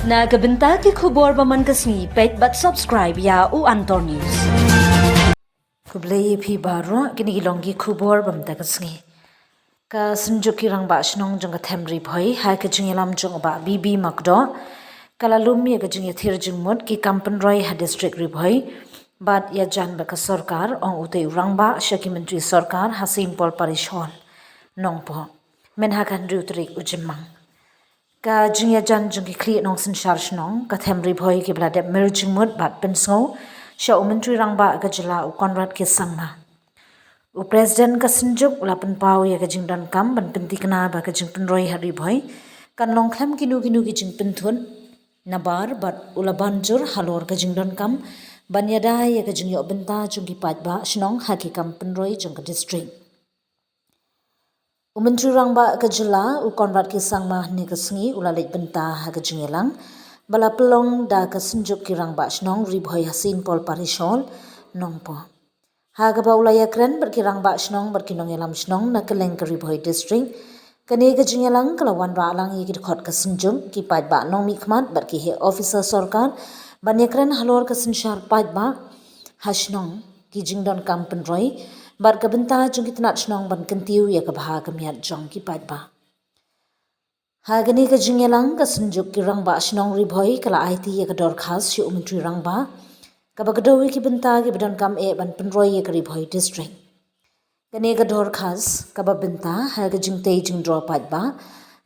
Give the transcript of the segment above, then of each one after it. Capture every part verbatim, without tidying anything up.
Na ka bynta ki khubor ba man ka sngi, peit bad subscribe ïa u Antor News. Khublei ïa phi baroh, kine ki long ki khubor ba man ka sngi. Ka Synjuk ki Rangbah Shnong jong ka Them Ri Bhoi, ha ka jingïalam jong u Bah B B Makdoh, ka la lum ïa ka jingïathir jingmut ki kam pynroi ha district Ri Bhoi bad ïajan bad ka sorkar, ong utei u rangbah sha ki myntri sorkar ha Saint Paul Parish Hall, Nongpoh, mynha ka hynriew tarik u Jymmang. Ka jingïajan jong ki khlieh nongsynshar shnong ka Them Ri Bhoi kiba la dep mir jingmut bad pynsngew sha u Myntri Rangbah ka jylla u Conrad K Sangma. U President ka Synjuk u la pynpaw ïa ka jingdonkam ban pynthikna ba ka jingpynroi ha Ri Bhoi kan long khlem kino kino ki jingpynthut nabar bad u la ban jur halor ka jingdonkam ban ïada ïa ka jingïoh bynta jong ki paidbah shnong ha ki kam pynroi jong ka district. U Myntri Rangbah ka jylla u Conrad K Sangma hynne ka sngi u la leit bynta ha ka jingïalang ba la pynlong da ka Synjuk ki Rangbah Shnong Ri Bhoi ha Saint Paul Parish Hall, Nongpoh, ha kaba u la ïakren bad ki rangbah shnong bad ki nongïalam shnong na kylleng ka Ri Bhoi District. Kane ka jingïalang ka la wanrah lang ïa ki dkhot ka Synjuk, ki paidbah nongmihkhmat bad ki heh officer sorkar ban ïakren halor ka synshar paidbah ha shnong, ki jingdonkam pynroi bad ka bynta jong ki tnat shnong ban kyntiew ïa ka bha ka miat jong ki paidbah. Ha kane ka jingïalang ka Synjuk ki Rangbah Shnong Ri Bhoi ka la aiti ïa ka dorkhas sha u Myntri Rangbah kaba kdew ïa ki bynta kiba donkam eh ban pynroi ïa ka Ri Bhoi District. Kane ka dorkhas kaba bynta ha ka jingtei jingdro paidbah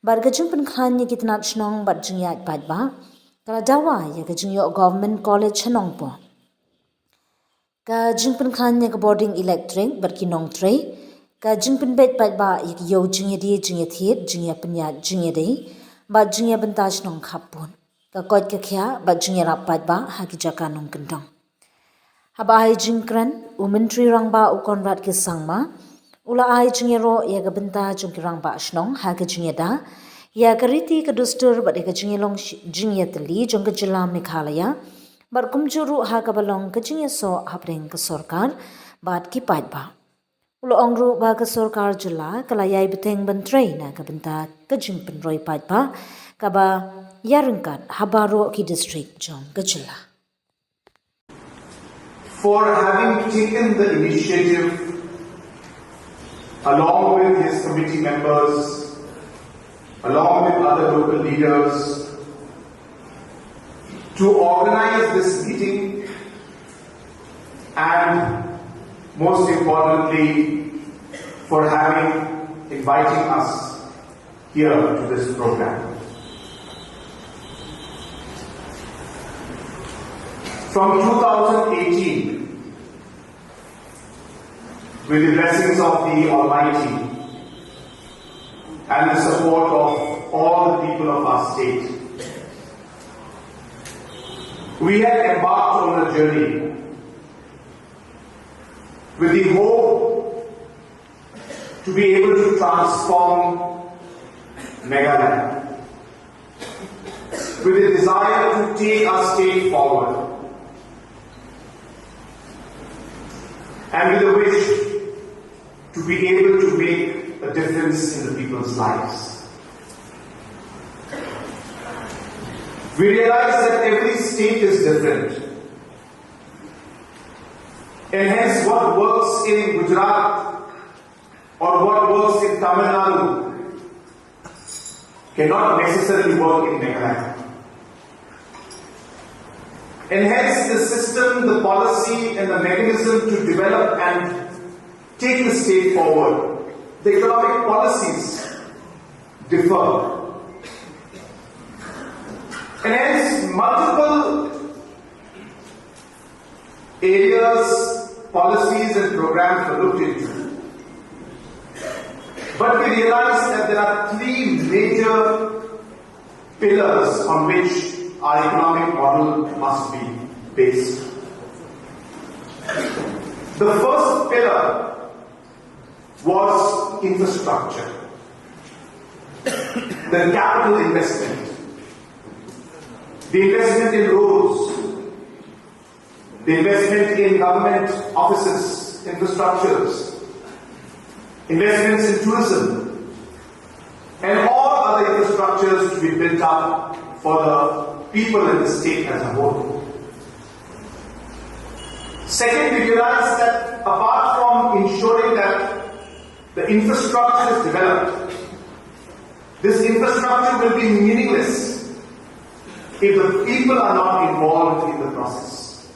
bad ka jingpynkhlaiñ ïa ki tnat shnong bad jingïaid paidbah ka la dawa ïa ka jingïoh Government College ha Nongpoh, ka jingpynkhlaiñ ïa ka bording electric bad ki nongtrei, ka jingpynbeit paidbah ïa ki ïew jingïadie jingïathied, jingïapynïaid jingïadei bad jingïabynta shnong khappud, ka koit ka khiah bad jingïarap paidbah ha ki jaka nongkyndong. Haba ai jingkren, u Myntri Rangbah u Conrad K Sangma u la ai jingïaroh ïa ka bynta jong ki rangbah shnong ha ka jingïada ïa ka riti ka dustur bad ïa ka jingïalong sh-, jingïatylli jong ka jylla Meghalaya bad kumjuh ruh ha kaba long ka jingïasoh hapdeng ka sorkar bad ki paidbah. U la ong ruh ba ka sorkar jylla ka la ïai bteng ban trei na ka bynta ka jingpynroi paidbah kaba ïaryngkat ha baroh ki district jong ka jylla. For having taken the initiative along with his committee members, along with other local leaders, to organize this meeting and, most importantly, for having, inviting us here to this program. From two thousand eighteen, with the blessings of the Almighty and the support of all the people of our state, we had embarked on a journey with the hope to be able to transform Meghalaya, with a desire to take our state forward, and with a wish to be able to make a difference in the people's lives. We realize that every state is different, and hence what works in Gujarat or what works in Tamil Nadu cannot necessarily work in Meghalaya. And hence the system, the policy and the mechanism to develop and take the state forward, the economic policies differ. And hence multiple areas, policies and programs were looked into. But we realized that there are three major pillars on which our economic model must be based. The first pillar was infrastructure, the capital investment, the investment in roads, the investment in government offices, infrastructures, investments in tourism, and all other infrastructures to be built up for the people and the state as a whole. Second, we realize that apart from ensuring that the infrastructure is developed, this infrastructure will be meaningless if the people are not involved in the process.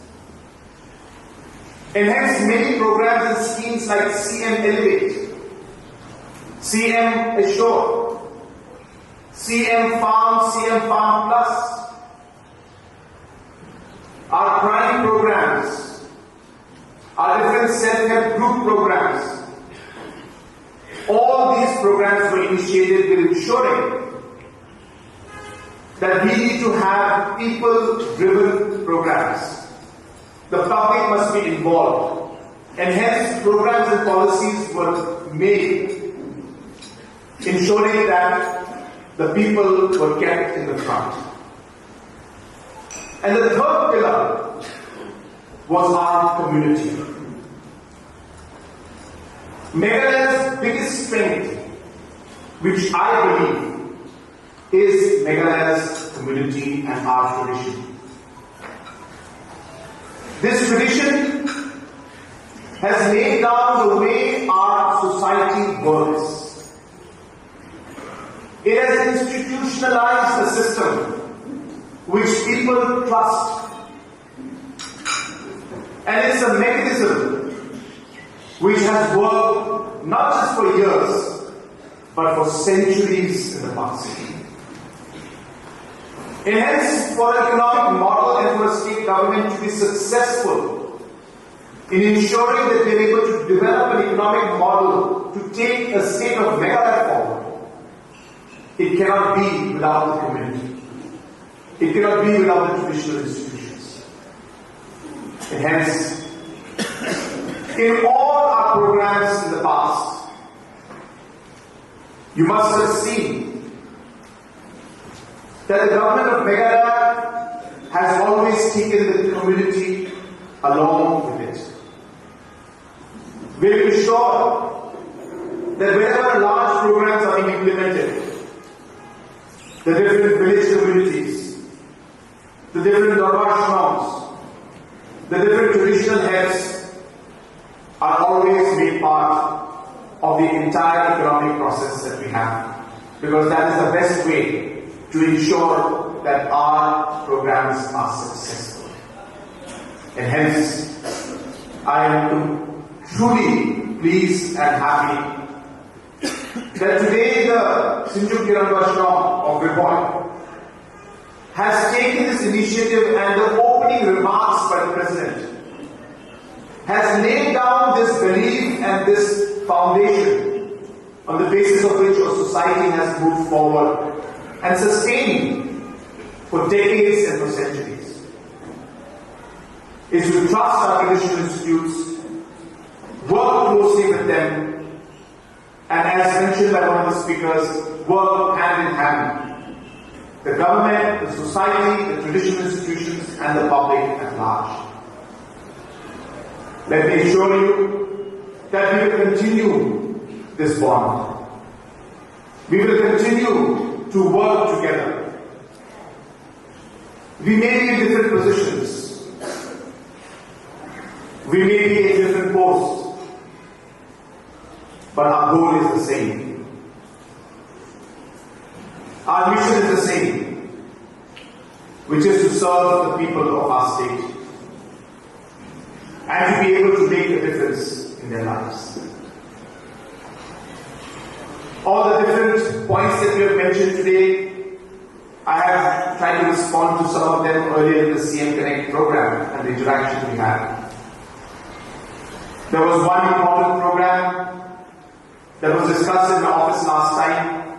And hence, many programs and schemes like C M Elevate, C M Assure, C M Farm, C M Farm Plus, our prime programs, our different self-help group programs, all these programs were initiated with ensuring that we need to have people-driven programs. The public must be involved, and hence programs and policies were made ensuring that the people were kept in the front. And the third pillar was our community. Meghalaya's biggest strength, which I believe, is Meghalaya's community and our tradition. This tradition has laid down the way our society works. It has institutionalized a system which people trust. And it's a mechanism which has worked not just for years, but for centuries in the past. And hence, for an economic model and for a state government to be successful in ensuring that we are able to develop an economic model to take a state of Meghalaya forward, it cannot be without the community. It cannot be without the traditional institutions. And hence, in all our programs in the past, you must have seen that the government of Meghalaya has always taken the community along with it. We've ensured that wherever large programs are being implemented, the different village communities, the different Darbar Shrines, the different traditional heads are always made part of the entire economic process that we have, because that is the best way to ensure that our programs are successful. And hence, I am truly pleased and happy that today the Synjuk Kiran Shrine of Ri Bhoi has taken this initiative, and the opening remarks by the President has laid down this belief and this foundation on the basis of which our society has moved forward and sustained for decades and for centuries, is to trust our traditional institutes, work closely with them, and as mentioned by one of the speakers, work hand in hand. The government, the society, the traditional institutions, and the public at large. Let me assure you that we will continue this bond. We will continue to work together. We may be in different positions. We may be in different posts. But our goal is the same. Our mission is the same, which is to serve the people of our state and to be able to make a difference in their lives. All the different points that we have mentioned today, I have tried to respond to some of them earlier in the C M Connect program and the interaction we had. There was one important program that was discussed in the office last time,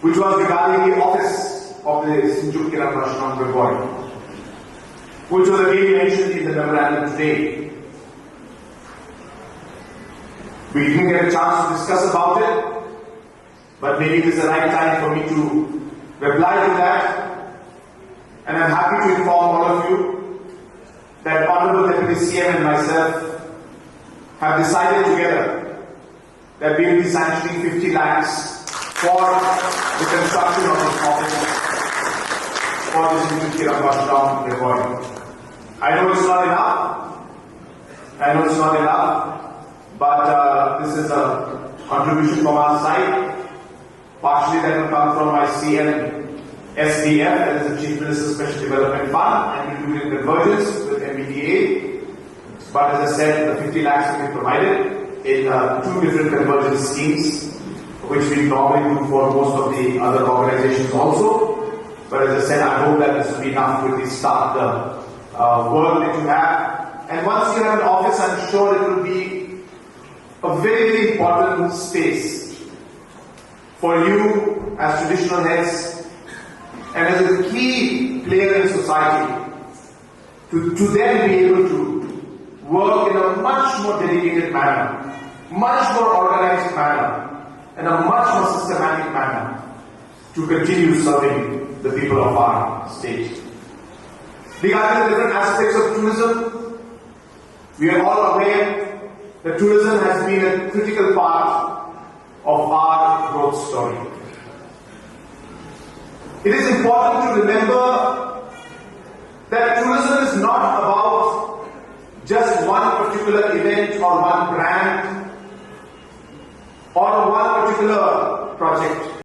which was regarding the office of the Synjuk Kiran Shrine of Ri Bhoi, which was again mentioned in the memorandum today. We didn't get a chance to discuss about it, but maybe it is the right time for me to reply to that. And I'm happy to inform all of you that Honorable Deputy C M and myself have decided together that we will be sanctioning fifty lakhs for the construction of this office. for this Kiran Bashram Reward. I know it's not enough. I know it's not enough, but uh, this is a contribution from our side. Partially that will come from my C M S D F, that is the Chief Minister's Special Development Fund, and we do it in convergence with M B D A. But as I said, the fifty lakhs will be provided in uh, two different convergence schemes, which we normally do for most of the other organizations also. But as I said, I hope that this will be enough to really start the uh, work that you have. And once you have an office, I'm sure it will be a very, very important space for you as traditional heads and as a key player in society to, to then be able to work in a much more dedicated manner, much more organized manner, and a much more systematic manner to continue serving the people of our state. Regarding the different aspects of tourism, we are all aware that tourism has been a critical part of our growth story. It is important to remember that tourism is not about just one particular event or one brand or one particular project.